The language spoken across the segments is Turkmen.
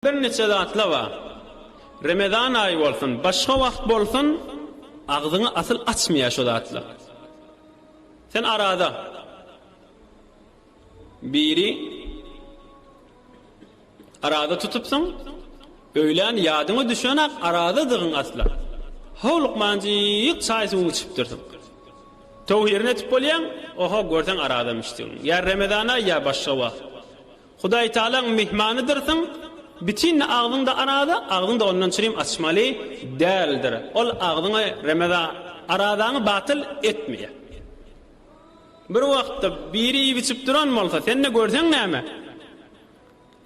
Birniçe zatla bar. Remezan aýy bolsun, başga wagt bolsun, agzyňy asyl açmaýar şo zatlar. Sen araza. Biri araza tutupsyň, öýlän ýadyňa düşenak arazadygyň asla. Howlukmanjyk çaý suwuňy içipdirsiň. Töwhirini etip bolýaň, oho görseň arazamyşdygyň. Ýa Remezan aýy ýa başga wagt. Hudaýtagalaň myhmanydyrsyň, bütinle agzyňda araza, agzyňda ondan çürim açmaly däldir. Ol agzyňy remeza arazaňy batyl etmeýär. Bir wagtda biri iýip-içip duran bolsa, sen-de görseň näme?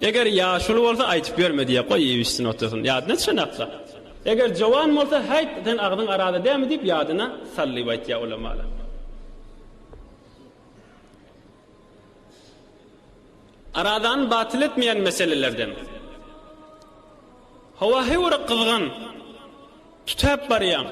Eger ýaşuly bolsa aýtyp ýörme diýýär, goý iýip-içsin otursyn, ýadyna düşenakda. Eger jowan bolsa, häýt, sen agzyň araza dälmi diýip ýadyna sal diýip aýtýar ulamalar. Arazany batyl etmeýän meselelerden. Howa heý bir gyzgyn, tütäp barýaň.